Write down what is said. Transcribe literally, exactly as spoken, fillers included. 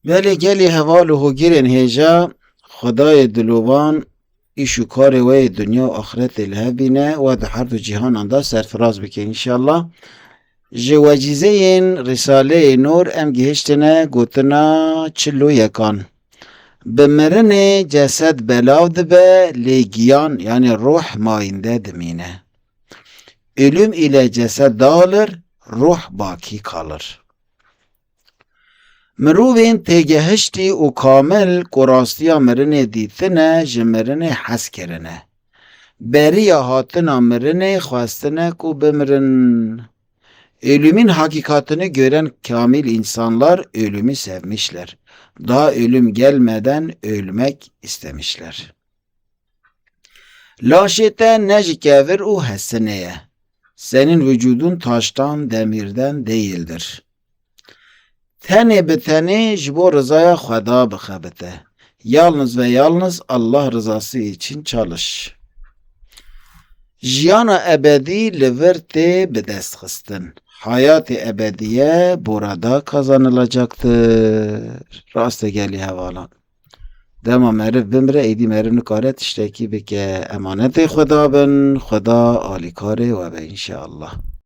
Belê gelî heval û hogirên hêja, Xwedayê dilovan îş û karê we yê dinya û axretê li hev bîne, we di her du cîhanan de serfiraz bike înşallah. Ji wecîzeyên Rîsaleyê Nûr em gihiştine gotina çil û yekan. Bi mirinê cesed belav dibe, lê giyan, yanî ruh mayînde dimîne. Ölüm ile ceset dağılır, ruh baki kalır. Mirovên têgehiştî û kamil ku rastiya mirinê dîtine, ji mirinê hez kirine. Beriya hatina mirinê xwestine ku bimirin. Ölümün hakikatını gören kamil insanlar ölümü sevmişler. Daha ölüm gelmeden ölmek istemişler. Laşê te ne ji kevir û hesinê ye. Senin vücudun taştan, demirden değildir. Tenê bi tenê ji bo rizaya Xweda bixebite. Yalnız ve yalnız Allah rızası için çalış. Jiyana ebedî li vir tê bi dest xistin. Hayatê ebediye burada kazanılacaktır. Rast e gelî hevalan. Dema meriv bimire, êdî meriv nikare tiştekî bike. Emanetê Xweda bin, Xweda alîkarê we be înşallah.